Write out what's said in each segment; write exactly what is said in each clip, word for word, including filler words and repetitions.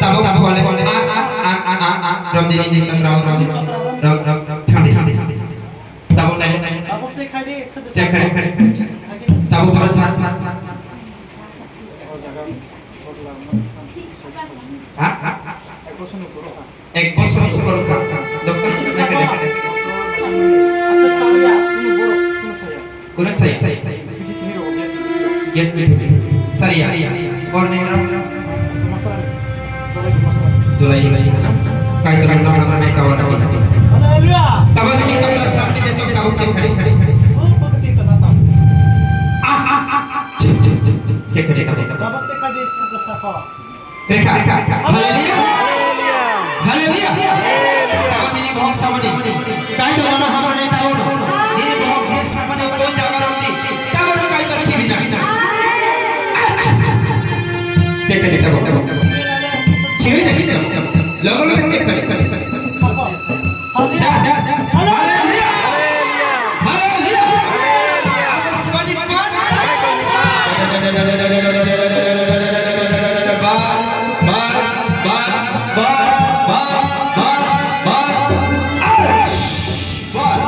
Tabuk phone a, a, a, a, a, a, rom dini ni tok rao, rom, rom, rom, thang di, thang di. Tabuk nai. Tabuk se khai di, se khai di. Tabuk phone sa. Ha? Ek bosor upor ka. Doktor nai ka de. Kuno saya. Gas ni putih. Saria. Bor nindro. Tulai. Kai tu nang nama nai kawan aku. Tabuk ini kau sambil detok tabuk sih kali. Ah, ah, ah, ah. Sih kali tabuk. Krekha. Haleluya. Haleluya. Tabuk nini bohok samani. Kai tu nang nama nai kawan. Nini bohok sih samani o jaga roti. Tabuk kai tu kibina. Check kari tabuk. Check kari tabuk. Logo logo check kari. Haleluya. Haleluya. Haleluya. Akashvani Bar, bar, bar. Bar.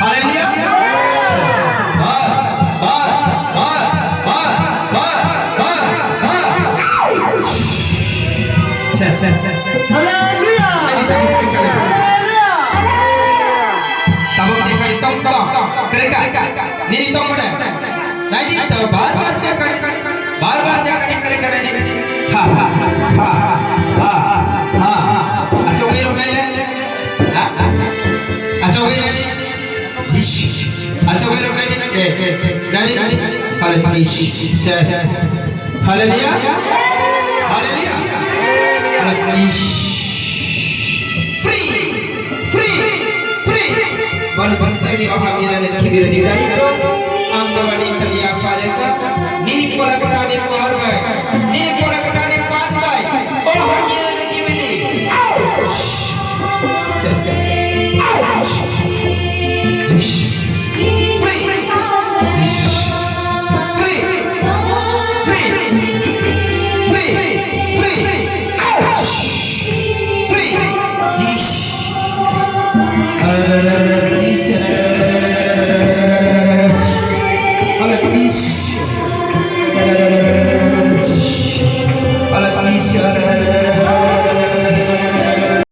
Haleluya. Bar, bar, bar. Haleluya. Haleluya. Tabuk sih kari tong tong. Kereka. Nini tong kode. Nai di to bar bar sih kari. Bar bar sih kari kari kari di. Ha ha ha ha ha. Asok iro nai le. Ha? Asok iro nai di. Jish. Asok iro nai di. Eh, nai di. Hale jish. Ses. Haleluya. Haleluya. Hale jish. Free. Free. Free. Ni ohamni nani khibirni kai. Ang baba ni tani